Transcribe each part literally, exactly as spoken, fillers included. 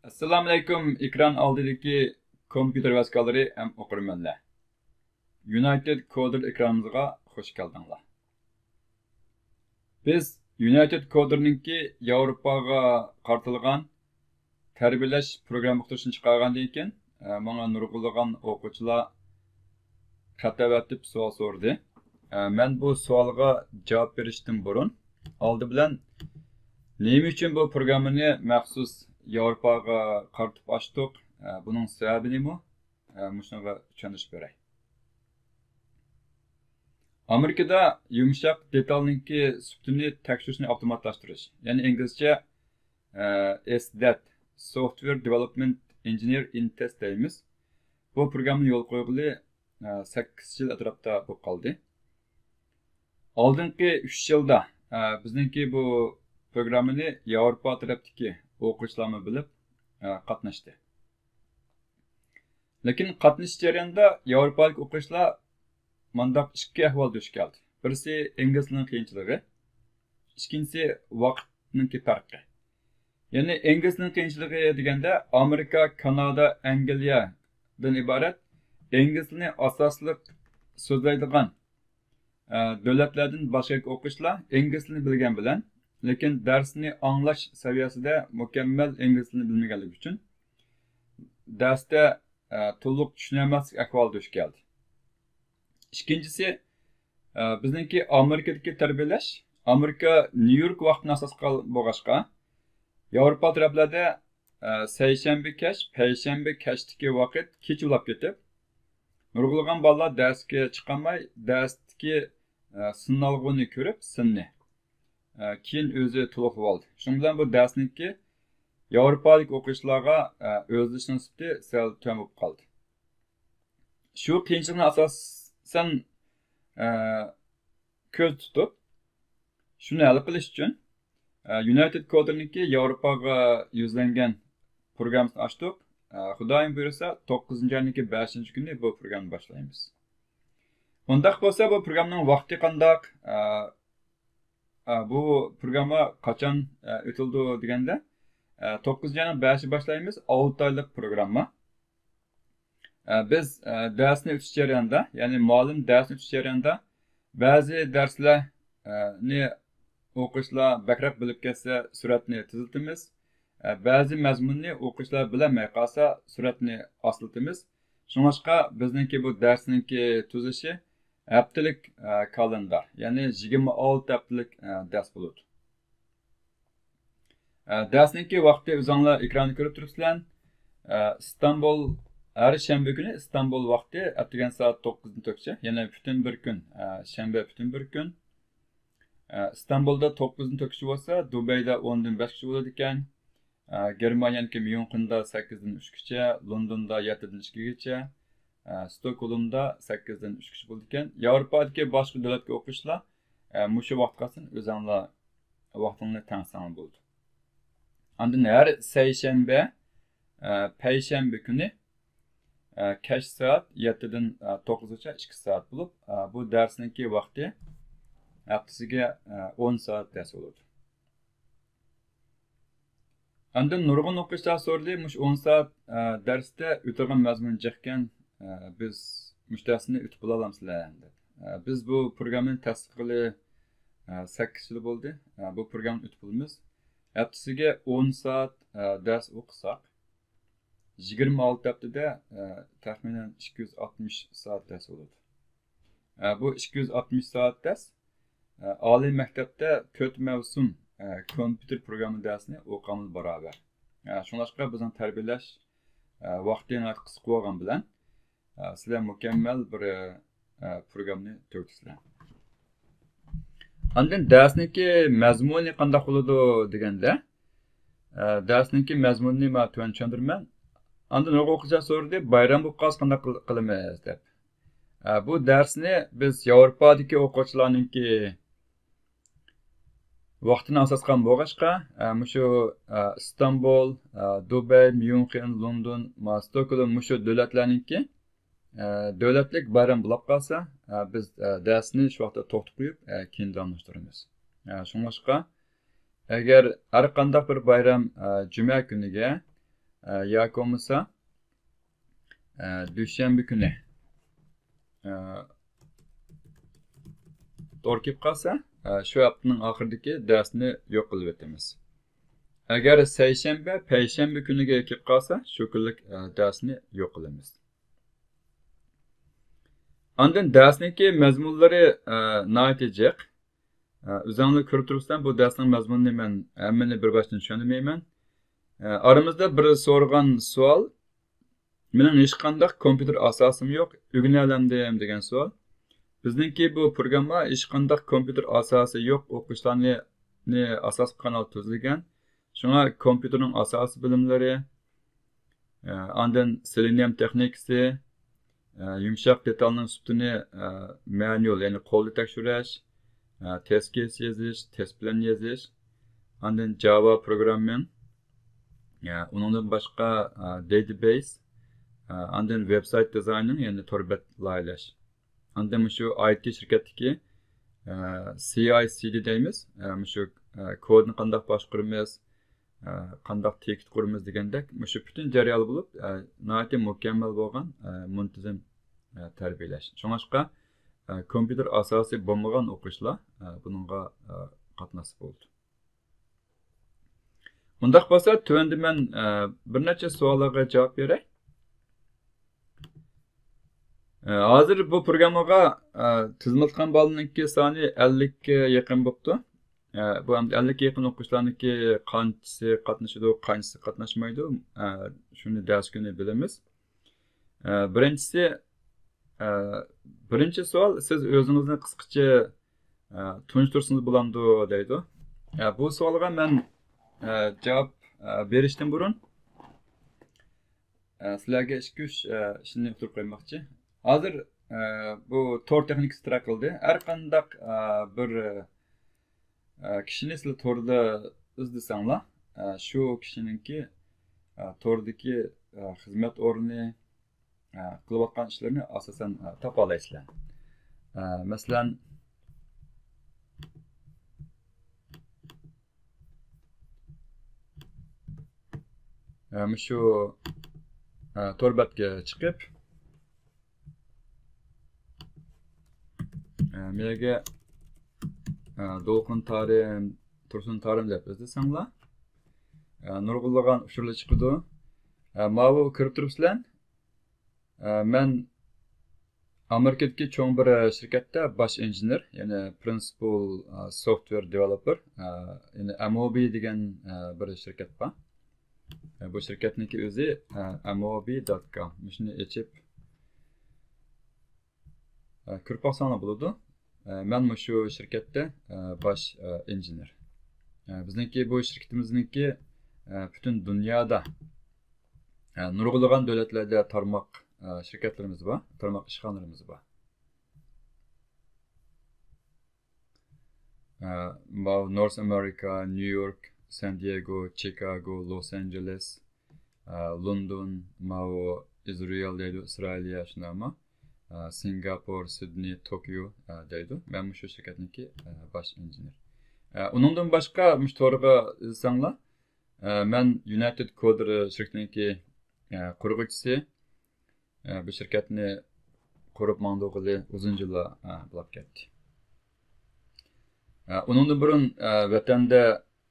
ئەسسالامۇئەلەيكۇم، ئېكران ئالدىدىكى كومپيۇتېر ھەۋەسكارلىرى ھەم ئوقۇرمەنلەر. يۇنايتېد كودېر ئېكرانىمىزغا خۇش كەلدىڭلار. بىز يۇنايتېد كودېرنىڭكى ياۋروپاغا قارىتىلغان تەربىيەلەش پروگرامما ئۇقتۇرۇشىنى چىقارغاندىن كېيىن، ئە، ماڭا نۇرغۇنلىغان ئوقۇغۇچىلار خەت ئەۋەتىپ سوئال سورىدى. ئە، مەن بۇ سوئالغا جاۋاب بېرىشتىن بۇرۇن، ئالدى بىلەن نېمە ئۈچۈن بۇ پروگراممىنى مەخسۇس ياۋروپاغا قارىتىپ ئاچتۇق؟ ئە، بۇنىڭ سەۋەبى نېمە؟ ئە، مۇشۇنىڭغا چۈشەندۈرۈش بېرەي. ئامېرىكىدا يۇمشاق دېتالنىڭكى سۈپىتىنى تەكشۈرۈشنى ئاپتوماتلاشتۇرۇش، يەنى ئىنگلىزچە، ئە، ئېس دەت، Software Development Engineer in Test دەيمىز. بۇ پروگراممىنى يولغا قويغىلى، ئە، سەككىز يىل ئەتراپتا بولۇپ قالدى. ئالدىنقى ئۈچ يىلدا، ئە، بىزنىڭكى بۇ پروگراممىنى ياۋروپا تەرەپتىكى ئوقۇغۇچىلارمۇ بىلىپ، ئە، قاتناشتى. لېكىن قاتنىشىش جەريانىدا ياۋروپالىق ئوقۇغۇچىلار مانداق ئىككى ئەھۋال دۇچ كەلدى. بىرسى ئىنگلىز تىلىنىڭ قىيىنچىلىقى، ئىككىنچىسى ۋاقىتنىڭكى پەرقى. يەنى ئىنگلىز تىلىنىڭ قىيىنچىلىقى دېگەندە، ئامېرىكا، كانادا، ئەنگلىيەدىن ئىبارەت ئىنگلىز تىلىنى ئاساسلىق سۆزلەيدىغان، ئە، دۆلەتلەردىن باشقا ئوقۇغۇچىلار ئىنگلىز تىلىنى بىلگەن بىلەن، لېكىن دەرسنى ئاڭلاش سەۋىيەسىدە مۇكەممەل ئىنگلىز تىلىنى بىلمىگەنلىكى ئۈچۈن دەرستە، ئە، تولۇق چۈشىنەلمەسلىك ئەھۋالى دۇچ كەلدى. ئىككىنچىسى، ئە، بىزنىڭكى ئامېرىكىدىكى تەربىيەلەش، ئامېرىكا نيۇ يورك ۋاقتىنى ئاساس قىل-، بولغاچقا، ياۋروپا تەرەپلەردە، ئە، سەيشەنبە كەچ، پەيشەنبە كەچتىكى ۋاقىت كېچە بولاپ كېتىپ، نۇرغۇنلىغان بالىلار دەرسكە چىقالماي، دەرستىكى، ئە، سىنالغۇنى كۆرۈپ، سىننى، ئە، كېيىن ئۆزى تولۇقلىۋالدى. شۇنىڭ بىلەن بۇ دەرسنىڭكى ياۋروپالىق ئوقۇغۇچىلارغا، ئە، ئۆزلىشىش سۈپىتى سەل تۆۋەن بولۇپ قالدى. شۇ قىيىنچىلىقنى ئاساسەن، ئە، كۆز تۇتۇپ، شۇنى ھەل قىلىش ئۈچۈن، ئە، يۇنايتېد كودېرنىڭكى ياۋروپاغا يۈزلەنگەن پروگراممىسىنى ئاچتۇق. ئە، خۇدايىم بۇيرۇسا، توققۇزىنچى ئاينىڭكى بەشىنچى كۈنى بۇ پروگراممىنى باشلايمىز. ئۇنداق بولسا، بۇ پروگراممىنىڭ ۋاقتى قانداق؟ ئە، ئە، بۇ پروگرامما قاچان، ئە، ئۆتۈلىدۇ دېگەندە، ئە، توققۇزىنچى ئاينىڭ بەشى باشلايمىز، ئالتە ئايلىق پروگرامما. ئە، بىز، ئە، دەرسنى ئۆتۈش جەريانىدا، يەنى مۇئەللىم دەرسنى ئۆتۈش جەريانىدا بەزى دەرسلەرنى ئوقۇغۇچىلار بەكرەك بىلىپ كەتسە، سۈرئەتنى تېزلىتىمىز. ئە، بەزى مەزمۇننى ئوقۇغۇچىلار بىلەلمەي قالسا، سۈرئەتنى ئاستىلىتىمىز. شۇڭلاشقا بىزنىڭكى بۇ دەرسنىڭكى تۈزۈلۈشى ھەپتىلىك، ئە، كالېندار، يەنى يىگىرمە ئالتە ھەپتىلىك، ئە، دەرس بولىدۇ. ئە، دەرسنىڭكى ۋاقتى ئۆزۈڭلار ئېكراندا كۆرۈپ تۇرۇپسىلەر. ئە، ئىستانبۇل، ھەر شەنبە كۈنى ئىستانبۇل ۋاقتى ئەتىگەن سائەت توققۇزدىن تۆتكىچە، يەنى پۈتۈن بىر كۈن، ئە، شەنبە پۈتۈن بىر كۈن. ئە، ئىستانبۇلدا توققۇزدىن تۆتكىچە بولسا، دۇبەيدە ئوندىن بەشكىچە بولىدىكەن. ئە، گېرمانىيەنىڭكى ميۇنخېندا سەككىزدىن ئۈچكىچە، لوندوندا يەتتىدىن ئىككىگىچە، ئە، ستوكھولمدا سەككىزدىن ئۈچكىچە بولىدىكەن. ياۋروپادىكى باشقا دۆلەتكە ئوقۇغۇچىلار، ئە، مۇشۇ ۋاقىتقا قالسۇن، ئۆزۈڭلار ۋاقتىڭلارنى تەڭشىسەڭلار بولىدۇ. ئاندىن ھەر سەيشەنبە، ئە، پەيشەنبە كۈنى، ئە، كەچ سائەت يەتتىدىن، ئە، توققۇزغىچە ئىككى سائەت بولۇپ، ئە، بۇ دەرسنىڭكى ۋاقتى ھەپتىسىگە، ئە، ئون سائەت دەرس بولىدۇ. ئاندىن نۇرغۇن ئوقۇغۇچىلار سورىدى، مۇشۇ ئون سائەت، ئە، دەرستە ئۆتىدىغان مەزمۇن جىقكەن، ئە، بىز مۇشۇ دەرسنى ئۆتۈپ بولالامسىلەر دەپ. ئە، بىز بۇ پروگراممىنى تەسىس قىلغىلى، ئە، سەككىز يىل بولدى. ئە، بۇ پروگراممىنى ئۆتۈپ بولىمىز. ھەپتىسىگە ئون سائەت، ئە، دەرس ئوقۇساق، يىگىرمە ئالتە ھەپتىدە، ئە، تەخمىنەن ئىككى يۈز ئاتمىش سائەت دەرس بولىدۇ. ئە، بۇ ئىككى يۈز ئاتمىش سائەت دەرس، ئە، ئالىي مەكتەپتە تۆت مەۋسۇم، ئە، كومپيۇتېر پروگرامما دەرسىنى ئوقۇغانغا بارابەر. ئە، شۇڭلاشقا بىزنىڭ تەربىيەلەش، ئە، ۋاقتى ناھايىتى قىسقا بولغان بىلەن، ئە، سىلەر مۇكەممەل بىر، ئە، پروگراممىنى تۈگىتىسىلەر. ئاندىن دەرسنىڭكى مەزمۇنى قانداق بولىدۇ دېگەندە، ئە، دەرسنىڭكى مەزمۇنىنى مانا تۆۋەن چۈشەندۈرىمەن. ئاندىن نۇرغۇن ئوقۇغۇچىلار سورىدى، بايرام بولۇپ قالسا قانداق قىل-، قىلىمىز دەپ. ئە، بۇ دەرسنى بىز ياۋروپادىكى ئوقۇغۇچىلارنىڭكى ۋاقتىنى ئاساس قىلغان بولغاچقا، ئە، مۇشۇ، ئە، ئىستانبۇل، ئە، دۇبەي، ميۇنخېن، لوندون، ما-، ستوكھولم، مۇشۇ دۆلەتلەرنىڭكى، ئە، دۆلەتلىك بايرام بولاپ قالسا، ئە، بىز، ئە، دەرسنى شۇ ۋاقىتتا توختىتىپ قويۇپ، ئە، كېيىن داۋاملاشتۇرىمىز. ئە، شۇڭلاشقا، ئەگەر ھەر قانداق بىر بايرام، ئە، جۈمە كۈنىگە، ئە، ياكى بولمىسا، ئە، دۈشەنبە كۈنى، ئە، توغرا كېلىپ قالسا، ئە، شۇ ھەپتىنىڭ ئاخىرىدىكى دەرسنى يوق قىلىۋېتىمىز. ئەگەر سەيشەنبە، پەيشەنبە كۈنىگە كېلىپ قالسا، شۇ كۈنلۈك، ئە، دەرسنى يوق قىلىمىز. ئاندىن دەرسنىڭكى مەزمۇنلىرى، ئە، ناھايىتى جىق. ئە، ئۆزۈڭلار كۆرۈپ تۇرۇپسىلەر، بۇ دەرسنىڭ مەزمۇنىنى مەن ھەممىنى بىر باشتىن چۈشەندۈرمەيمەن. ئە، ئارىمىزدا بىرى سورىغان سوئال، مېنىڭ ھېچقانداق كومپيۇتېر ئاساسىم يوق، ئۆگىنەلەمدىم دېگەن سوئال. بىزنىڭكى بۇ پروگرامما ھېچقانداق كومپيۇتېر ئاساسى يوق ئوقۇغۇچىلارنى، نى ئاساس قىلغان ھالدا تۈزۈلگەن. شۇڭا كومپيۇتېرنىڭ ئاساسىي بىلىملىرى، ئە، ئاندىن سېلېنىيۇم تېخنىكىسى، ئە، يۇمشاق دېتالنىڭ سۈپىتىنى، ئە، مانۇئال، يەنى قولدا تەكشۈرۈش، ئە، تېست كېيس يېزىش، تېست پىلان يېزىش، ئاندىن جاۋا پروگراممىڭ، ئە، ئۇنىڭدىن باشقا، ئە، داتابەيس، ئە، ئاندىن ۋېبسايت دىزاينىنىڭ، يەنى تور بەت لايىھەلەش. ئاندىن مۇشۇ ئاي تى شىركەتتىكى، ئە، سى ئاي سى دى دەيمىز، ئە، مۇشۇ، ئە، كودنى قانداق باشقۇرىمىز، ئە، قانداق تىكېت قۇرىمىز دېگەندەك، مۇشۇ پۈتۈن جەريانى بولۇپ، ئە، ناھايىتى مۇكەممەل بولغان، ئە، مۇنتىزىم، ئە، تەربىيەلەش. شۇڭلاشقا، ئە، كومپيۇتېر ئاساسى بولمىغان ئوقۇغۇچىلار، ئە، بۇنىڭغا، ئە، قاتناشسا بولىدۇ. ئۇنداق بولسا، تۆۋەندە مەن، ئە، بىر نەچچە سوئاللارغا جاۋاب بېرەي. ئە، ھازىر بۇ پروگراممىغا، ئە، تىزىملاتقان بالىنىڭكى سانى ئەللىككە يېقىن بوپتۇ. ئە، بۇ ئەمدى ئەللىككە يېقىن ئوقۇغۇچىلارنىڭكى قانچىسى قاتنىشىدۇ، قانچىسى قاتناشمايدۇ، ئە، شۇنى دەرس كۈنى بىلىمىز. ئە، بىرىنچىسى، ئە، بىرىنچى سوئال، سىز ئۆزىڭىزنى قىسقىچە، ئە، تونۇشتۇرسىڭىز بولامدۇ دەيدۇ. ئە، بۇ سوئالغا مەن، ئە، جاۋاب، ئە، بېرىشتىن بۇرۇن، ئە، سىلەرگە ئىككى، ئۈچ، ئە، ئىشنى ئۇقتۇرۇپ قويماقچى. ھازىر، ئە، بۇ تور تېخنىكىسى تەرەققىي قىلدى. ھەر قانداق، ئە، بىر، ئە، كىشىنى سىلەر توردا ئىزدىسەڭلار، ئە، شۇ كىشىنىڭكى، ئە، توردىكى، ئە، خىزمەت ئورنى، ئە، قىلىۋاتقان ئىشلىرىنى ئاساسەن، ئە، تاپالايسىلەر. ئە، مەسىلەن، ئە، مۇشۇ، ئە، تور بەتكە چىقىپ، ئە، مېگە، ئە، دولقۇن تارىم، تۇرسۇن تارىم دەپ ئىزدىسەڭلار، ئە، نۇرغۇنلىغان ئۇچۇرلار چىقىدۇ. ئە، ماۋۇ كۆرۈپ تۇرۇپسىلەر. ئە، مەن ئامېرىكىدىكى چوڭ بىر، ئە، شىركەتتە باش ئىنژېنېر، يەنى پرىنسىپال، ئە، سوفتۋېر دېۋېلوپېر، ئە، يەنى ئەم ئو بى دېگەن، ئە، بىر شىركەت بار. ئە، بۇ شىركەتنىڭكى ئۆزى، ئە، ئەم ئو بى دوت كوم. مۇشۇنى ئېچىپ، ئە، كۆرۈپ باقساڭلار بولىدۇ. ئە، مەن مۇشۇ شىركەتتە، ئە، باش، ئە، ئىنژېنېر. ئە، بىزنىڭكى بۇ شىركىتىمىزنىڭكى، ئە، پۈتۈن دۇنيادا، ئە، نۇرغۇنلىغان دۆلەتلەردە تارماق، ئە، شىركەتلىرىمىز بار، تارماق ئىشخانىلىرىمىز بار. ئە، ماۋۇ نورس ئامېرىكا، نيۇ يورك، سان دىيېگو، چىكاگو، لوس ئانژېلېس، ئە، لوندون، ماۋۇ ئىزرائىل دەيدۇ، ئىسرائىلىيە شۇنداقمۇ؟ ئە، سىنگاپور، سىدنېي، توكيو، ئە، دەيدۇ. مەن مۇشۇ شىركەتنىڭكى، ئە، باش ئىنژېنېر. ئە، ئۇنىڭدىن باشقا مۇشۇ تورغا ئىزدىسەڭلار، ئە، مەن يۇنايتېد كودېر شىركىتىنىڭكى، ئە، قۇرغۇچىسى. ئە، بۇ شىركەتنى قۇرۇپ ماڭدۇرغىلى ئۇزۇن يىللار، ئە، بولاپ كەتتى. ئە، ئۇنىڭدىن بۇرۇن، ئە، ۋەتەندە،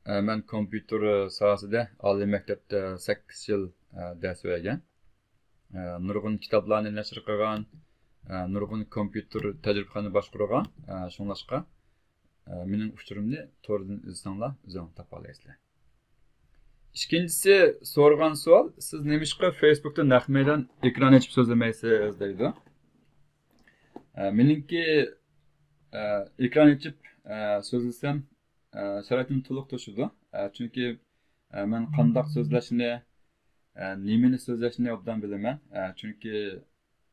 ئە، مەن كومپيۇتېر ساھەسىدە ئالىي مەكتەپتە سەككىز يىل، ئە، دەرس بەرگەن. ئە، نۇرغۇن كىتابلارنى نەشر قىلغان، ئە، نۇرغۇن كومپيۇتېر تەجرىبىخانا باشقۇرغان. ئە، شۇڭلاشقا، ئە، مېنىڭ ئۇچۇرۇمنى توردىن ئىزدىسەڭلار، ئۆزۈڭلار تاپالايسىلەر. ئىككىنچىسى سورىغان سوئال، سىز نېمىشقا فېيسبۇكتا نەق مەيدان ئېكران ئېچىپ سۆزلىمەيسىز دەيدۇ. ئە، مېنىڭكى، ئە، ئېكران ئېچىپ، ئە، سۆزلىسەم، ئە، شارائىتىم تولۇق توشىدۇ. ئە، چۈنكى، ئە، مەن قانداق سۆزلەشنى، ئە، نېمىنى سۆزلەشنى ئوبدان بىلىمەن. ئە، چۈنكى،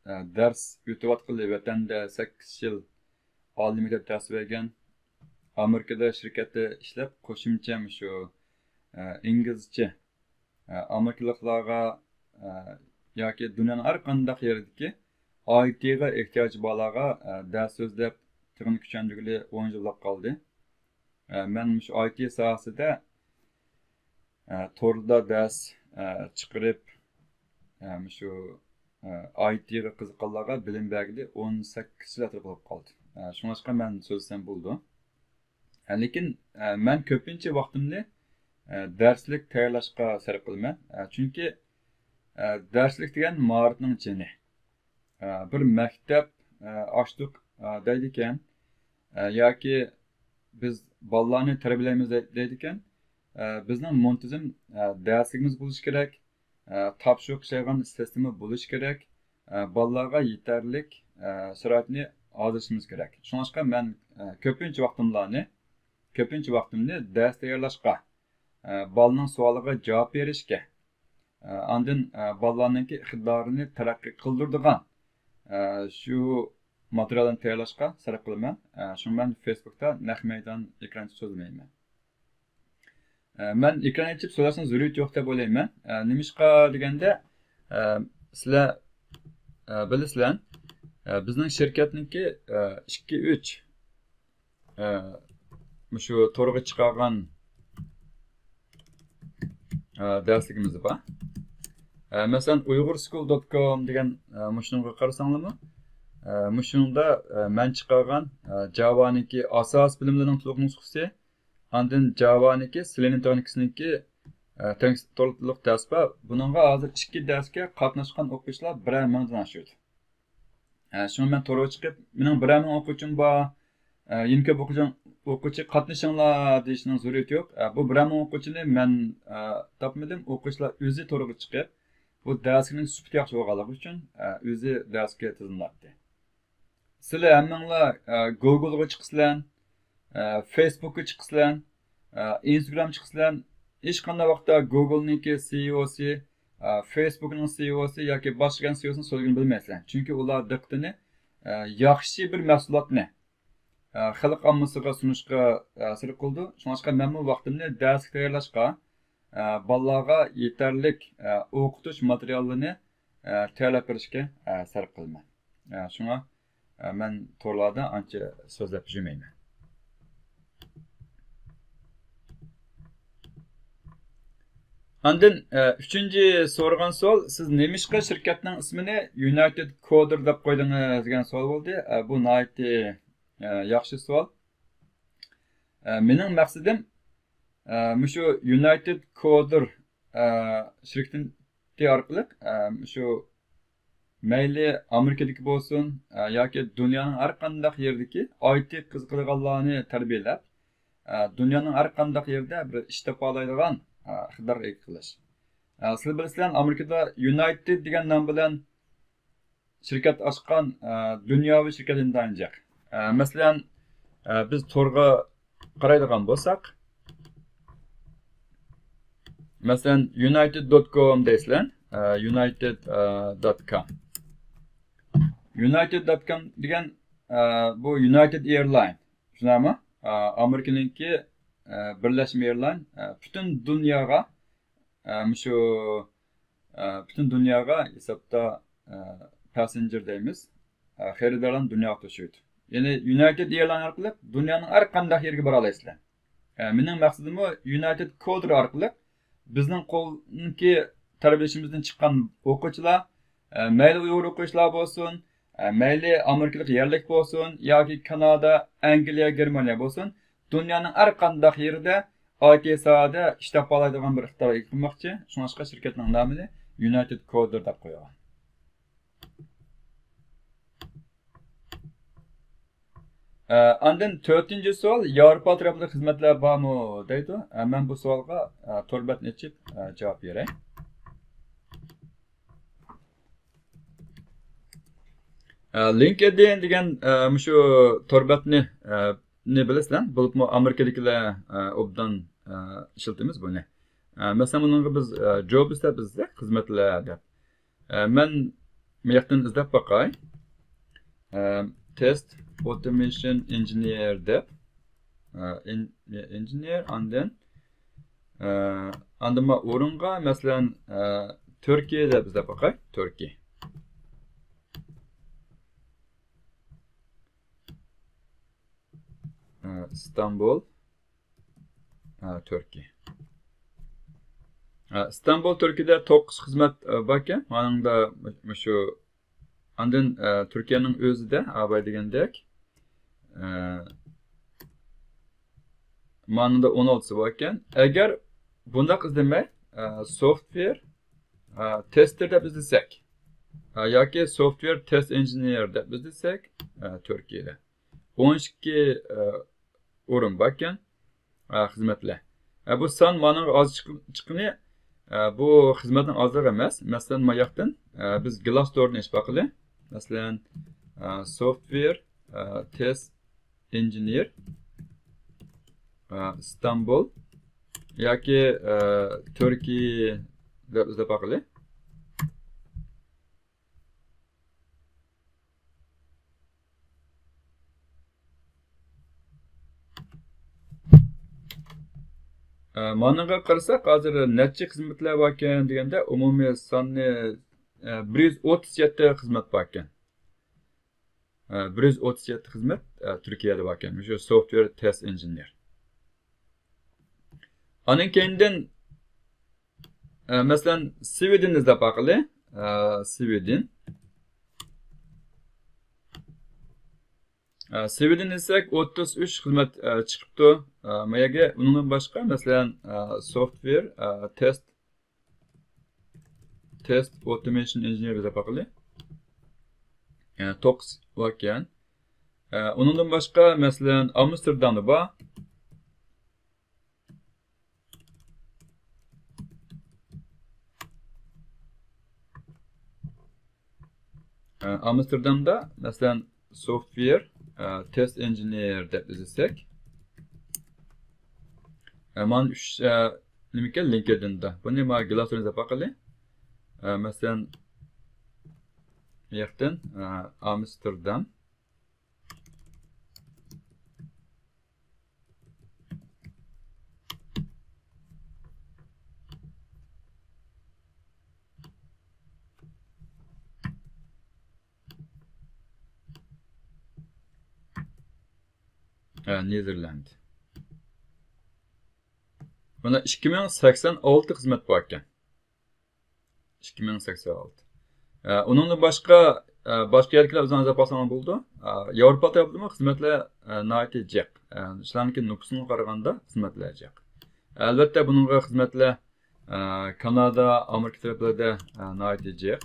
ئە، دەرس ئۆتۈۋاتقىلى ۋەتەندە سەككىز يىل ئالىي مەكتەپ دەرس بەرگەن، ئامېرىكىدا شىركەتتە ئىشلەپ، قوشۇمچە مۇشۇ، ئە، ئىنگلىزچە، ئە، ئامېرىكىلىقلارغا، ئە، ياكى دۇنيانىڭ ھەر قانداق يېرىدىكى ئاي تىغا ئېھتىياجى بارلارغا، ئە، دەرس سۆزلەپ، تىغىنى كۈچەندۈرگىلى ئون يىل بولاپ قالدى. ئە، مەن مۇشۇ ئاي تى ساھەسىدە، ئە، توردا دەرس، ئە، چىقىرىپ، ئە، مۇشۇ، ئە، ئاي تىغا قىزىققانلارغا بىلىم بەرگىلى ئون سەككىز يىل ئەتراپى بولۇپ قالدى. ئە، شۇڭلاشقا مەن سۆزلىسەم بولىدۇ. ئە، لېكىن، ئە، مەن كۆپىنچە ۋاقتىمنى، ئە، دەرسلىك تەييارلاشقا سەرپ قىلىمەن. ئە، چۈنكى، ئە، دەرسلىك دېگەن مائارىپنىڭ جېنى. ئە، بىر مەكتەپ، ئە، ئاچتۇق، ئە، دەيدىكەن، ئە، ياكى بىز بالىلارنى تەربىيەلەيمىز دەي-، دەيدىكەن، ئە، بىزنىڭ مۇنتىزىم، ئە، دەرسلىكىمىز بولۇشى كېرەك، ئە، تاپشۇرۇق ئىشلەيدىغان سىستېما بولۇشى كېرەك، ئە، بالىلارغا يېتەرلىك، ئە، شارائىتنى ھازىرلىشىمىز كېرەك. شۇڭلاشقا مەن، ئە، كۆپىنچە ۋاقتىملارنى، كۆپىنچە ۋاقتىمنى دەرس تەييارلاشقا، ئە، بالىنىڭ سوئالىغا جاۋاب بېرىشكە، ئە، ئاندىن، ئە، بالىلارنىڭكى ئىقتىدارىنى تەرەققىي قىلدۇرىدىغان، ئە، شۇ ماتېرىياللارنى تەييارلاشقا سەرپ قىلىمەن. ئە، شۇڭا مەن فېيسبۇكتا نەق مەيدان ئېكران ئېچىپ سۆزلىمەيمەن. ئە، مەن ئېكران ئېچىپ سۆزلەشنىڭ زۆرۈرىيىتى يوق دەپ ئويلايمەن. ئە، نېمىشقا دېگەندە، ئە، سىلەر، ئە، بىلىسىلەر، ئە، بىزنىڭ شىركەتنىڭكى، ئە، ئىككى، ئۈچ، ئە، مۇشۇ تورغا چىقارغان، ئە، دەرسلىكىمىز بار. ئە، مەسىلەن، ئۇيغۇر سكۇل دوت كوم دېگەن، ئە، مۇشۇنىڭغا قارىساڭلارمۇ، ئە، مۇشۇنىڭدا، ئە، مەن چىقارغان، ئە، جاۋانىڭكى ئاساسىي بىلىملىرىنىڭ تولۇق نۇسخىسى، ئاندىن جاۋانىڭكى، سېلېنىيم تېخنىكىسىنىڭكى، ئە، تېكىست تولۇقلۇق دەرسى بار. بۇنىڭغا ھازىر ئىككى دەرسكە قاتناشقان ئوقۇغۇچىلار بىرەر مىڭدىن ئاشىدۇ. ئە، شۇڭا مەن تورغا چىقىپ، مېنىڭ بىرەر مىڭ ئوقۇغۇچىم بار، ئە، يەنە كۆپ ئوقۇغۇچىم، ئوقۇغۇچى قاتنىشىڭلار دېيىشنىڭ زۆرۈرىيىتى يوق. ئە، بۇ بىرەر مىڭ ئوقۇغۇچىنى مەن، ئە، تاپمىدىم. ئوقۇغۇچىلار ئۆزى تورغا چىقىپ، بۇ دەرسنىڭ سۈپىتى ياخشى بولغانلىقى ئۈچۈن، ئە، ئۆزى دەرسكە تىزىملاتتى. سىلەر ھەممىڭلار، ئە، گوگلغا چىقىسىلەر، ئە، فېيسبۇكقا چىقىسىلەر، ئە، ئىنستاگرام چىقىسىلەر. ھېچقانداق ۋاقىتتا گوگلنىڭكى سىئوسى، ئە، فېيسبۇكنىڭ سىئوسى ياكى باشقا سىئوسىنى سۆزلىگىنى بىلمەيسىلەر. چۈنكى ئۇلار دىققىتىنى، ئە، ياخشى بىر مەھسۇلاتنى، ئە، خەلق ئاممىسىغا سۇنۇشقا، ئە، سەرپ قىلىدۇ. شۇڭلاشقا مەنمۇ ۋاقتىمنى دەرسكە تەييارلاشقا، ئە، بالىلارغا يېتەرلىك، ئە، ئوقۇتۇش ماتېرىياللىرىنى، ئە، تەييارلاپ بېرىشكە، ئە، سەرپ قىلىمەن. ئە، شۇڭا، ئە، مەن تورلاردا ئانچە سۆزلەپ يۈرمەيمەن. ئاندىن، ئە، ئۈچىنچى سورىغان سوئال، سىز نېمىشقا شىركەتنىڭ ئىسمىنى يۇنايتېد كودېر دەپ قويدىڭىز دېگەن سوئال بولدى. ئە، بۇ ناھايىتى، ئە، ياخشى سوئال. ئە، مېنىڭ مەقسىتىم، ئە، مۇشۇ يۇنايتېد كودېر، ئە، شىركىتى ئارقىلىق، ئە، مۇشۇ مەيلى ئامېرىكىدىكى بولسۇن، ئە، ياكى دۇنيانىڭ ھەر قانداق يېرىدىكى ئايتى قىزىقىدىغانلارنى تەربىيەلەپ، ئە، دۇنيانىڭ ھەر قانداق يېرىدە بىر ئىش تاپالايدىغان، ئە، ئىقتىدارغا ئىگە قىلىش. ئە، سىلەر بىلىسىلەر، ئامېرىكىدا يۇنايتېد دېگەن نام بىلەن شىركەت ئاچقان، ئە، دۇنياۋى شىركەت ئىنتايىن جىق. ئە، مەسىلەن، ئە، بىز تورغا قارايدىغان بولساق، مەسىلەن، يۇنايتېد دوت كوم دەيسىلەر، ئە، يۇنايتېد، ئە، دوت كوم. يۇنايتېد دوت كوم دېگەن، ئە، بۇ يۇنايتېد ئېيرلاين، شۇنداقمۇ؟ ئە، ئامېرىكىنىڭكى، ئە، بىرلەشمە ئېيرلاين، ئە، پۈتۈن دۇنياغا، ئە، مۇشۇ، ئە، پۈتۈن دۇنياغا ھېسابتا، ئە، پاسسېنجېر دەيمىز، ئە، خېرىدارلارنى دۇنياغا توشۇيدۇ. يەنى يۇنايتېد ئېيرلاين ئارقىلىق دۇنيانىڭ ھەر قانداق يېرىگە بارالايسىلەر. ئە، مېنىڭ مەقسىتىممۇ يۇنايتېد كودېر ئارقىلىق بىزنىڭ قولدىكى تەربىيەلىشىمىزدىن چىققان ئوقۇغۇچىلار، ئە، مەيلى ئۇيغۇر ئوقۇغۇچىلار بولسۇن، ئە، مەيلى ئامېرىكىلىق يەرلىك بولسۇن ياكى كانادا، ئەنگلىيە، گېرمانىيە بولسۇن، دۇنيانىڭ ھەر قانداق يېرىدە ئايتى ساھەدە ئىش تاپالايدىغان بىر ئىقتىدارغا ئىگە قىلماقچى. شۇڭلاشقا شىركەتنىڭ نامىنى يۇنايتېد كودېر دەپ قويغان. ئە، ئاندىن تۆتىنچى سوئال، ياۋروپا تەرەپلىك خىزمەتلەر بارمۇ دەيدۇ. ئە، مەن بۇ سوئالغا، ئە، تور بەتنى ئېچىپ، ئە، جاۋاب بېرەي. ئە، لىنكېدىن دېگەن، ئە، مۇشۇ تور بەتنى، ئە، نى بىلىسىلەر، بولۇپمۇ ئامېرىكىدىكىلەر، ئە، ئوبدان، ئە، ئىشلىتىمىز بۇنى. ئە، مەسىلەن، بۇنىڭغا بىز، ئە، جوبس دەپ ئىزدەپ، خىزمەتلەر دەپ. ئە، مەن مۇياقتىن ئىزدەپ باقاي. ئە، تېست ئوتومېيشن ئىنژېنېر دەپ. ئە، ئىن-، ئىنژېنېر، ئاندىن، ئە، ئاندىن مەن ئورۇنغا، مەسىلەن، ئە، تۈركىيە دەپ ئىزدەپ باقاي. تۈركىيە. ئە، ئىستانبۇل. ئە، تۈركىيە. ئىستانبۇل تۈركىيىدە توققۇز خىزمەت باركەن. مانىڭدا مۇشۇ، ئاندىن تۈركىيەنىڭ ئۆزىدە ئاباي دېگەندەك، مانىڭدا ئون ئالتىسى باركەن. ئەگەر بۇنداق ئىزدىمەي، سوفتۋېر تېستېر دەپ ئىزدىسەك، ياكى سوفتۋېر تېست ئىنژېنېر دەپ ئىزدىسەك، تۈركىيەدە ئون ئىككى ئورۇن باركەن، خىزمەتلەر. بۇ سان مانىڭغا ئاز چىققىنى، بۇ خىزمەتنىڭ ئازلىقى ئەمەس. مەسىلەن، ماياقتىن بىز گلاستورنى ئېچىپ باقىلى. مەسىلەن، سوفتۋېر تېست ئىنژېنېر ئىستانبۇل ياكى تۈركىي دەپ ئىزدەپ باقىلى. مانىڭغا قارىساق، ھازىر نەچچە خىزمەتلەر باركەن دېگەندە، ئومۇمىي سانى بىر يۈز ئوتتۇز يەتتە خىزمەت باركەن. بىر يۈز ئوتتۇز يەتتە خىزمەت تۈركىيەدە باركەن، مۇشۇ سوفتۋېر تېست ئىنژېنېر. ئانىڭ كەينىدىن، مەسىلەن، سۋىدىننى ئىزدەپ باقىلى. سۋىدىن. سۋىدىن دېسەك، ئوتتۇز ئۈچ خىزمەت چىقىپتۇ. مايەگە ئۇنىڭدىن باشقا، مەسىلەن، سوفتۋېر تېست تېست ئوتومېيشن ئىنژېنېر دەپ باقىلى. توققۇز باركەن. ئۇنىڭدىن باشقا، مەسىلەن، ئامستېردامدا بار. ئامستېردامدا، مەسىلەن، سوفتۋېر تېست ئىنژېنېر دەپ ئىزدىسەك، مانا ئۈچ نېمىكەن، لىنكېدىندا. بۇنى مانا گلاستورنى دەپ باقىلى. مەسىلەن، ياقتىن ئامستېردام. ھە، نېدېرلاند. مانا ئىككى مىڭ سەكسەن ئالتە خىزمەت باركەن. ئىككى مىڭ سەكسەن ئالتە. ئە، ئۇنىڭدىن باشقا، ئە، باشقا يەرگىلەر ئۆزىڭىز ئىزدەپ باقساڭلار بولىدۇ. ئە، ياۋروپا تەرەپتىمۇ خىزمەتلەر، ئە، ناھايىتى جىق. ئە، شۇلارنىڭكى نوپۇسىغا قارىغاندا خىزمەتلەر جىق. ئەلۋەتتە، بۇنىڭغا خىزمەتلەر، ئە، كانادا، ئامېرىكا تەرەپلەردە، ئە، ناھايىتى جىق.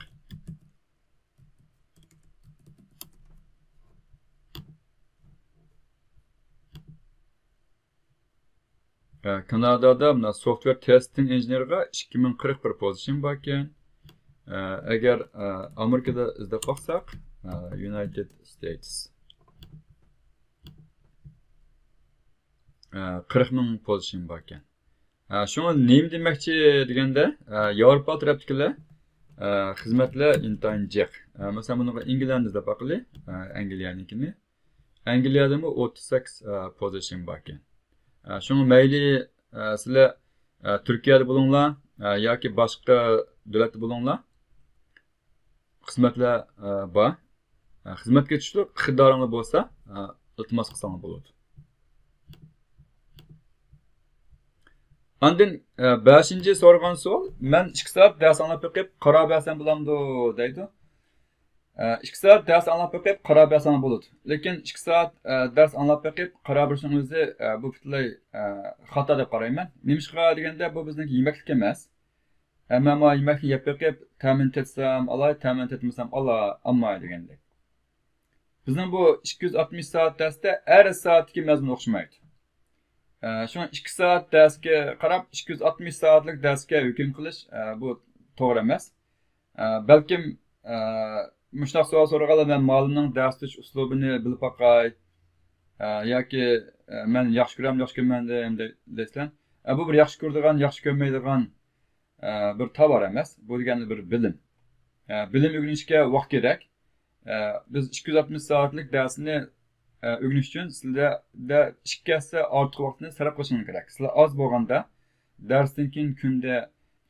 ئە، كانادادا مانا سوفتۋېر تېستىنگ ئىنژېنېرغا ئىككى مىڭ قىرىق بىر پوزىتسىيون باركەن. ئە، ئەگەر، ئە، ئامېرىكىدا ئىزدەپ باقساق، ئە، يۇنايتېد ستېيتس، ئە، قىرىق مىڭ پوزىتسىيون باركەن. ئە، شۇڭا نېمە دېمەكچى دېگەندە، ئە، ياۋروپا تەرەپتىكىلەر، ئە، خىزمەتلەر ئىنتايىن جىق. ئە، مەسىلەن، بۇنىڭغا ئىنگلىيەنى ئىزدەپ باقىلى. ئە، ئەنگلىيەنىڭكىنى. ئەنگلىيەدىمۇ ئوتتۇز سەككىز، ئە، پوزىشن باركەن. ئە، شۇڭا مەيلى، ئە، سىلەر، ئە، تۈركىيەدە بولۇڭلار، ئە، ياكى باشقا دۆلەتتە بولۇڭلار، خىزمەتلەر، ئە، بار. ئە، خىزمەتكە چۈشۈشلۈك ئىقتىدارىڭلار بولسا، ئە، ئىلتىماس قىلساڭلار بولىدۇ. ئاندىن، ئە، بەشىنچى سورىغان سوئال، مەن ئىككى سائەت دەرس ئاڭلاپ بېقىپ قارار بەرسەم بولامدۇ دەيدۇ. ئە، ئىككى سائەت دەرس ئاڭلاپ بېقىپ قارار بەرسەڭ بولىدۇ. لېكىن ئىككى سائەت، ئە، دەرس ئاڭلاپ بېقىپ قارار بېرىشنىڭ ئۆزى، ئە، بۇ پۈتۈنلەي، ئە، خاتا دەپ قارايمەن. نېمىشقا دېگەندە، بۇ بىزنىڭكى يېمەكلىك ئەمەس. ھەممە ما يېمەكنى يەپ بېقىپ، تەمىنى تېتىسام ئالاي، تەمىنى تېتىمىسام ئالا-، ئالماي دېگەندەك. بىزنىڭ بۇ ئىككى يۈز ئاتمىش سائەت دەرستە ھەر سائەتتىكى مەزمۇن ئوخشىمايدۇ. ئە، شۇڭا ئىككى سائەت دەرسكە قاراپ، ئىككى يۈز ئاتمىش سائەتلىك دەرسكە ھۆكۈم قىلىش، ئە، بۇ توغرا ئەمەس. ئە، بەلكىم، ئە، مۇشۇنداق سوئال سورىغانلار، مەن مۇئەللىمنىڭ دەرس ئۆتۈش ئۇسلۇبىنى بىلىپ باقاي، ئە، ياكى، ئە، مەن ياخشى كۆرەمدۇ، ياخشى كۆرمەمدۇ دەي-، دەيسىلەر. ئە، بۇ بىر ياخشى كۆرىدىغان، ياخشى كۆرمەيدىغان، ئە، بىر تاۋار ئەمەس. بۇ دېگەن بىر بىلىم. ئە، بىلىم ئۆگىنىشكە ۋاقىت كېرەك. ئە، بىز ئىككى يۈز ئاتمىش سائەتلىك دەرسنى، ئە، ئۆگىنىش ئۈچۈن سىلەردە ئىككى ھەسسە ئارتۇق ۋاقىتنى سەرپ قىلىشىڭلار كېرەك. سىلەر ئاز بولغاندا، دەرستىن كېيىن كۈندە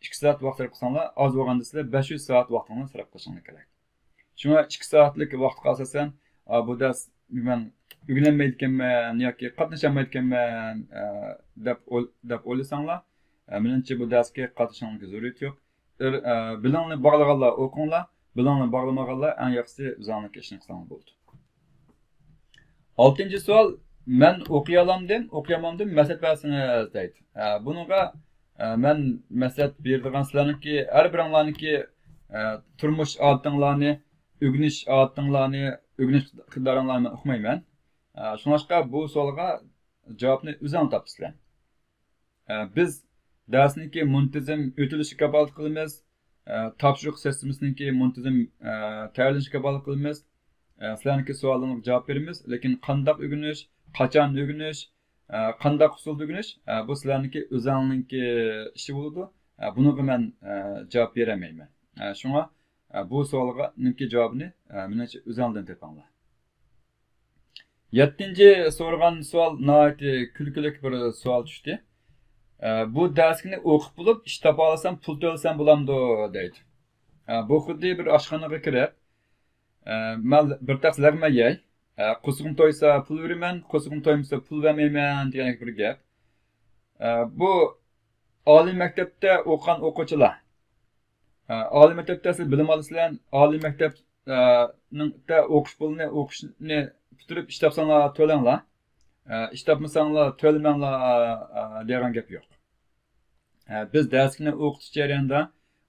ئىككى سائەت ۋاقىت سەرپ قىلساڭلار، ئاز بولغاندا سىلەر بەش يۈز سائەت ۋاقتىڭلارنى سەرپ قىلىشىڭلار كېرەك. شۇڭا ئىككى سائەتلىك ۋاقىتقا ئاساسەن، ئا، بۇ دەرس مەن ئۆگىنەلمەيدىكەنمەن ياكى قاتنىشالمايدىكەنمەن، ئە، دەپ ئوي-، دەپ ئويلىساڭلار، ئە، مېنىڭچە بۇ دەرسكە قاتنىشىشىڭلارغا زۆرۈرىيىتى يوق. ئىر-، ئە، بىلىڭلارنى باغلىغانلار ئوقۇڭلار، بىلىڭلارنى باغلىمىغانلار ئەڭ ياخشىسى ئۆزۈڭلارنىڭكى ئىشىنى قىلساڭلار بولىدۇ. ئالتىنچى سوئال، مەن ئوقۇيالامدىم، ئوقۇيالمامدىم، مەسلىھەت بەرسىڭىز دەيدۇ. ئە، بۇنىڭغا، ئە، مەن مەسلىھەت بېرىدىغان سىلەرنىڭكى، ھەر بىرىڭلارنىڭكى، ئە، تۇرمۇش ئادىتىڭلارنى، ئۆگىنىش ئادىتىڭلارنى، ئۆگىنىش ئىقتىدارىڭلارنى مەن ئۇقمايمەن. ئە، شۇڭلاشقا بۇ سوئالغا جاۋابنى ئۆزۈڭلار تاپىسىلەر. ئە، بىز دەرسنىڭكى مۇنتىزىم ئۆتۈلۈشىگە كاپالەتلىك قىلىمىز. ئە، تاپشۇرۇق سىستېمىسىنىڭكى مۇنتىزىم، ئە، تەييارلىنىشىگە كاپالەتلىك قىلىمىز. ئە، سىلەرنىڭكى سوئاللىرىڭلارغا جاۋاب بېرىمىز. لېكىن قانداق ئۆگىنىش، قاچان ئۆگىنىش، ئە، قانداق ئۇسۇلدا ئۆگىنىش، ئە، بۇ سىلەرنىڭكى ئۆزۈڭلارنىڭكى ئىشى بولىدۇ. ئە، بۇنىڭغا مەن، ئە، جاۋاب بېرەلمەيمەن. ئە، شۇڭا، ئە، بۇ سوئالنىڭكى جاۋابىنى، ئە، مېنىڭچە ئۆزۈڭلاردىن تېپىڭلار. يەتتىنچى سورىغان سوئال ناھايىتى كۈلكىلىك بىر سوئال چۈشتى. ئە، بۇ دەرسلىكنى ئوقۇپ بولۇپ، ئىش تاپالىسام پۇل تۆلىسەم بولامدۇ؟ دەيدۇ. ئە، بۇ خۇددى بىر ئاشخانىغا كىرىپ، ئە، مەن بىر تەخسە لەغمەن يەي، ئە، قورسىقىم تويسا پۇل بېرىمەن، قورسىقىم تويمىسا پۇل بەرمەيمەن دېگەندەك بىر گەپ. ئە، بۇ ئالىي مەكتەپتە ئوقۇغان ئوقۇغۇچىلار، ئە، ئالىي مەكتەپتە سىلەر بىلىم ئالىسىلەر، ئالىي مەكتەپ، ئە، نىڭ، تە ئوقۇش پۇلىنى، ئوقۇشنى پۈتتۈرۈپ ئىش تاپساڭلار تۆلەڭلار، ئە، ئىش تاپمىساڭلار تۆلىمەڭلار، ئە، دېگەن گەپ يوق. ئە، بىز دەرسلىكنى ئوقۇتۇش جەريانىدا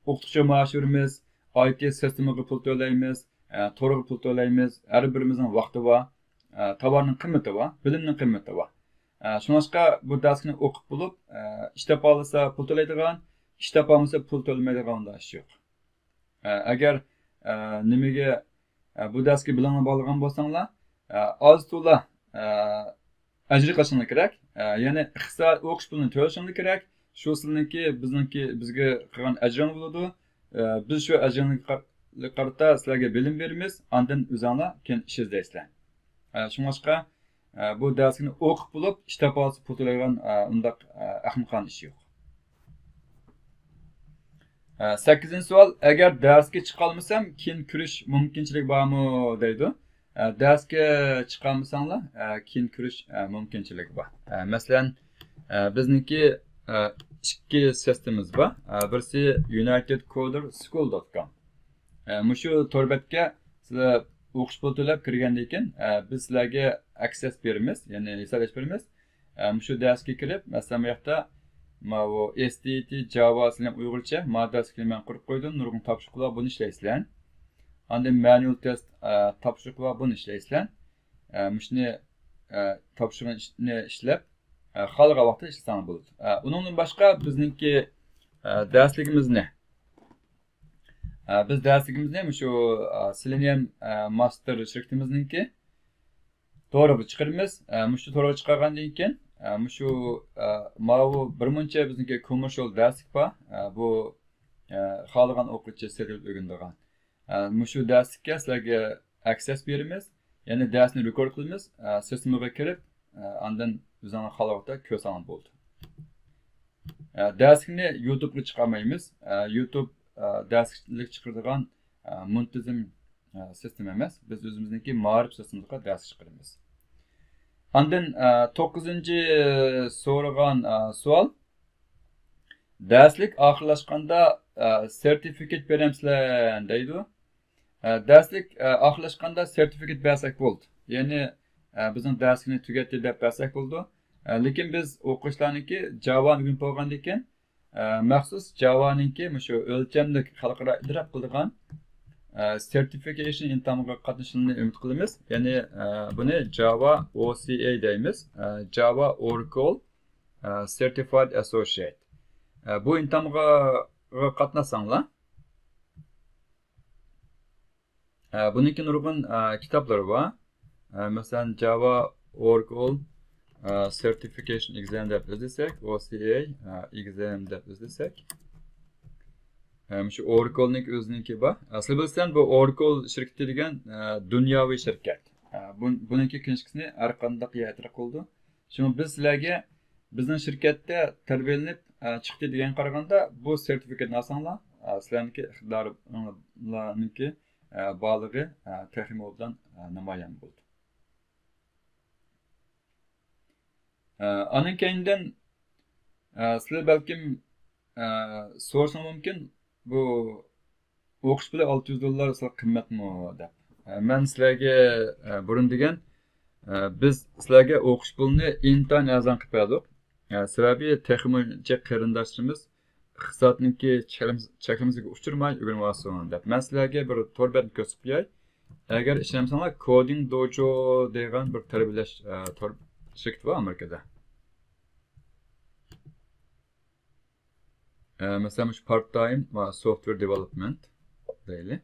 ئوقۇتقۇچىغا مائاش بېرىمىز، ئاي تى سىستېمىغا پۇل تۆلەيمىز، ئە، تورغا پۇل تۆلەيمىز، ھەر بىرىمىزنىڭ ۋاقتى بار، ئە، تاۋارنىڭ قىممىتى بار، بىلىمنىڭ قىممىتى بار. ئە، شۇڭلاشقا بۇ دەرسلىكنى ئوقۇپ بولۇپ، ئە، ئىش تاپالىسا پۇل تۆلەيدىغان، ئىش تاپالمىسا پۇل تۆلىمەيدىغان ئۇنداق ئىش يوق. ئە، ئەگەر، ئە، نېمىگە، ئە، بۇ دەرسكە بىلىڭلار باغلىغان بولساڭلار، ئە، ئاز تولا، ئە، ئەجىر قىلىشىڭلار كېرەك. ئە، يەنى ئىقتىساد ئوقۇش پۇلىنى تۆلىشىڭلار كېرەك. شۇ سىلىنىڭكى، بىزنىڭكى، بىزگە قىلغان ئەجرىڭ بولىدۇ. ئە، بىز شۇ ئەجرىڭلارغا قار-، قارىتا سىلەرگە بىلىم بېرىمىز، ئاندىن ئۆزۈڭلار كېيىن ئىش ئىزدەيسىلەر. ئە، شۇڭلاشقا، ئە، بۇ دەرسلىكنى ئوقۇپ بولۇپ، ئىش تاپالىسا پۇل تۆلەيدىغان، ئە، ئۇنداق، ئە، ئەخمىقانە ئىش يوق. ئە، سەككىزىنچى سوئال، ئەگەر دەرسكە چىقالمىسام، كېيىن كۆرۈش مۇمكىنچىلىكى بارمۇ؟ دەيدۇ. ئە، دەرسكە چىقالمىساڭلار، ئە، كېيىن كۆرۈش، ئە، مۇمكىنچىلىكى بار. ئە، مەسىلەن، ئە، بىزنىڭكى، ئە، ئىككى سىستېمىمىز بار. ئە، بىرسى يۇنايتېد كودېر سكۇل دوت كوم. ئە، مۇشۇ تور بەتكە سىلەر ئوقۇش پۇل تۆلەپ كىرگەندىن كېيىن، ئە، بىز سىلەرگە ئەكسېس بېرىمىز، يەنى ھېساب ئېچىپ بېرىمىز. ئە، مۇشۇ دەرسكە كىرىپ، مەسىلەن، بۇ ياقتا ماۋۇ ئېس تى تى، جاۋا، سىلەر ئۇيغۇرچە، ما دەرسلىكنى مەن قۇرۇپ قويدۇم، نۇرغۇن تاپشۇرۇقلار بار، بۇنى ئىشلەيسىلەر. ئاندىن مەنۇئال تېست، ئە، تاپشۇرۇقى بار، بۇنى ئىشلەيسىلەر. ئە، مۇشۇنى، ئە، تاپشۇرۇقنى ئىشلەپ، ئە، خالىغان ۋاقىتتا ئىشلىسەڭلار بولىدۇ. ئە، ئۇنىڭدىن باشقا بىزنىڭكى، ئە، دەرسلىكىمىزنى، ئە، بىز دەرسلىكىمىزنى مۇشۇ، ئە، سېلېنىيۇم، ئە، ماستېر شىركىتىمىزنىڭكى تورىغا چىقىرىمىز. ئە، مۇشۇ تورغا چىقارغاندىن كېيىن، ئە، مۇشۇ، ئە، ماۋۇ بىر مۇنچە بىزنىڭكى كوممېرشىيال دەرسلىك بار. ئە، بۇ، ئە، خالىغان ئوقۇغۇچى سېتىپ ئۆگىنىدىغان. ئە، مۇشۇ دەرسلىككە سىلەرگە ئەكسېس بېرىمىز. يەنى دەرسنى رېكورد قىلىمىز. ئە، سىستېمىغا كىرىپ، ئە، ئاندىن ئۆزۈڭلار خالىغان ۋاقىتتا كۆرسەڭلار بولدى. ئە، دەرسلىكنى يۇتۇبقا چىقارمايمىز. ئە، يۇتۇب، ئە، دەرسلىك چىقىرىدىغان، ئە، مۇنتىزىم، ئە، سىستېما ئەمەس. بىز ئۆزىمىزنىڭكى مائارىپ سىستېمىسىغا دەرسلىك چىقىرىمىز. ئاندىن، ئە، توققۇزىنچى سورىغان، ئە، سوئال. دەرسلىك ئاخىرلاشقاندا، ئە، سېرتىفىكات بېرەمسىلەر دەيدۇ. ئە، دەرسلىك، ئە، ئاخىرلاشقاندا سېرتىفىكات بەرسەك بولدى. يەنى، ئە، بىزنىڭ دەرسلىكنى تۈگەتتى دەپ بەرسەك بولىدۇ. ئە، لېكىن بىز ئوقۇغۇچىلارنىڭكى جاۋانى ئۆگىنىپ بولغاندىن كېيىن، ئە، مەخسۇس جاۋانىڭكى مۇشۇ ئۆلچەملىك خەلقئارا ئېتىراپ قىلىدىغان، ئە، سېرتىفىكېيشن ئىمتىھانىغا قاتنىشىشىنى ئۈمىد قىلىمىز. يەنى، ئە، بۇنى جاۋا ئو سى ئەي دەيمىز. ئە، جاۋا ئوراكل، ئە، سېرتىفايد ئەسسوسىيېت. ئە، بۇ ئىمتىھانغا قاتناشساڭلار، ئە، بۇنىڭكى نۇرغۇن، ئە، كىتابلىرى بار. ئە، مەسىلەن، جاۋا ئوراكل، ئە، سېرتىفىكېيشن ئېگزام دەپ ئىزدىسەك، ئو سى ئەي، ئە، ئېگزام دەپ ئىزدىسەك. ئە، مۇشۇ ئوراكلنىڭكى ئۆزىنىڭكى بار. ئە، سىلەر بىلسەن، بۇ ئوراكل شىركىتى دېگەن، ئە، دۇنياۋى شىركەت. ئە، بۇ، بۇنىڭكى كىنىشكىسىنى ھەر قانداق يەر ئېتىراپ قىلىدۇ. شۇڭا بىز سىلەرگە بىزنىڭ شىركەتتە تەربىيەلىنىپ، ئە، چىقتى دېگەنگە قارىغاندا، بۇ سېرتىفىكاتنى ئالساڭلار، ئە، سىلەرنىڭكى ئىقتىدارلارنىڭكى، ئە، بارلىقى، ئە، تېخىمۇ ئوبدان، ئە، نامايان بولىدۇ. ئە، ئانىڭ كەينىدىن ئە، سىلەر بەلكىم، ئە، سورىشىڭلار مۇمكىن، بۇ ئوقۇش پۇلى ئالتە يۈز دوللار سەل قىممەتمۇ دەپ. ئە، مەن سىلەرگە، ئە، بۇرۇن دېگەن، ئە، بىز سىلەرگە ئوقۇش پۇلىنى ئىنتايىن ئەرزان قىلىپ بەردۇق. ئە، سەۋەبى تېخىمۇ جىق قېرىنداشلىرىمىز ئىقتىسادنىڭكى چەكلىمىسىگە ئۇچرىماي ئۆگىنىۋالسۇن دەپ. مەن سىلەرگە بىر تور بەتنى كۆرسىتىپ قوياي. ئەگەر ئىشەنمىسەڭلار، كودىنگ دوجو دېگەن بىر تەربىيەلەش، ئە، تور شىركىتى بار ئامېرىكىدا. ئە، مەسىلەن، مۇشۇ پارت تايم ۋە سوفتۋېر دېۋېلوپمېنت دەيلى.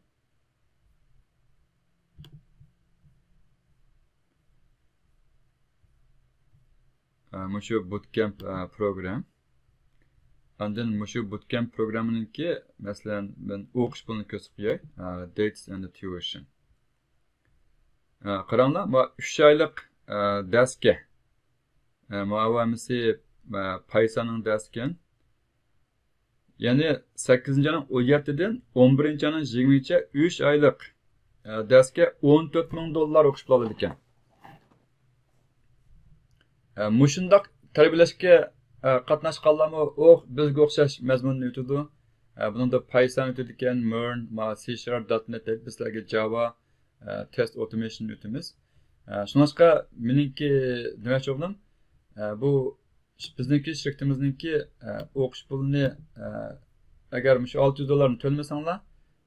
ئە، مۇشۇ بوتكەمپ، ئە، پروگرام. ئاندىن مۇشۇ بوتكەمپ پروگراممىنىڭكى، مەسىلەن، مەن ئوقۇش پۇلىنى كۆرسىتىپ قوياي. ئە، dates and tuition. ئە، قاراڭلار، ما ئۈچ ئايلىق، ئە، دەرسكە، ئە، ما ئاۋامىسى، ئە، پايساننىڭ دەرسىكەن. يەنى سەككىزىنچى ئاينىڭ ئون يەتتىدىن ئون بىرىنچى ئاينىڭ يىگىرمىگىچە ئۈچ ئايلىق، ئە، دەرسكە ئون تۆت مىڭ دوللار ئوقۇش پۇلى ئالىدىكەن. ئە، مۇشۇنداق تەربىيەلەشكە، ئە، قاتناشقانلارمۇ ئوخ-، بىزگە ئوخشاش مەزمۇننى ئۆتىدۇ. ئە، بۇنىڭدا پايسان ئۆتىدىكەن، مېرن، ما سى شارپ، دات نېت دەپ بىز سىلەرگە جاۋا، ئە، تېست ئوتومېيشن ئۆتىمىز. ئە، شۇڭلاشقا مېنىڭكى دېمەكچى بولغىنىم، ئە، بۇ بىزنىڭكى شىركىتىمىزنىڭكى، ئە، ئوقۇش پۇلىنى، ئە، ئەگەر مۇشۇ ئالتە يۈز دوللارنى تۆلىمىسەڭلار،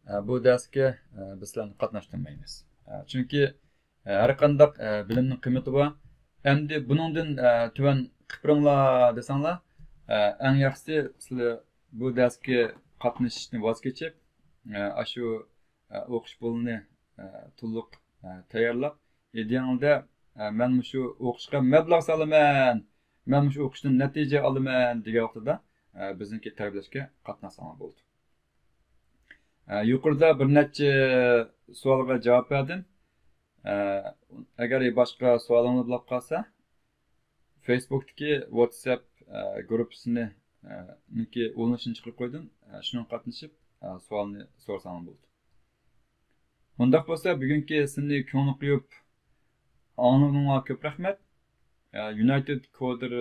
ئە، بۇ دەرسكە، ئە، بىز سىلەرنى قاتناشتۇرمايمىز. ئە، چۈنكى، ئە، ھەر قانداق، ئە، بىلىمنىڭ قىممىتى بار. ئەمدى بۇنىڭدىن، ئە، تۆۋەن قىلىپ بېرىڭلار دېسەڭلار، ئە، ئەڭ ياخشىسى سىلەر بۇ دەرسكە قاتنىشىشتىن ۋاز كېچىپ، ئە، ئاشۇ، ئە، ئوقۇش پۇلىنى، ئە، تولۇق، ئە، تەييارلاپ، ئىدىيەڭلىدە، ئە، مەن مۇشۇ ئوقۇشقا مەبلەغ سالىمەن، مەن مۇشۇ ئوقۇشتىن نەتىجە ئالىمەن دېگەن ۋاقتىدا، ئە، بىزنىڭكى تەربىيەلەشكە قاتناشساڭلار بولىدۇ. ئە، يۇقىرىدا بىر نەچچە سوئالغا جاۋاب بەردىم. ئە، ئەگەر باشقا سوئالىڭلار بولۇپ قالسا، فېيسبۇكتىكى ۋاتساپ، ئە، گۇرۇپپىسىنى، ئە، نىڭكى ئۇلىنىشىنى چىقىرىپ قويدۇم. ئە، شۇنىڭغا قاتنىشىپ، ئە، سوئالنى سورىساڭلار بولىدۇ. مۇنداق بولسا، بۈگۈنكى سىننى كۆڭۈل قويۇپ ئاڭلىغىنىڭلارغا كۆپ رەھمەت. ئە، يۇنايتېد كودېر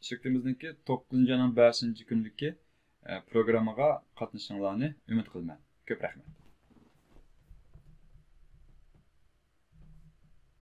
شىركىتىمىزنىڭكى توققۇزىنچى ئاينىڭ بەشىنچى كۈنىدىكى، ئە، پروگراممىغا قاتنىشىشىڭلارنى ئۈمىد قىلىمەن. كۆپ رەھمەت.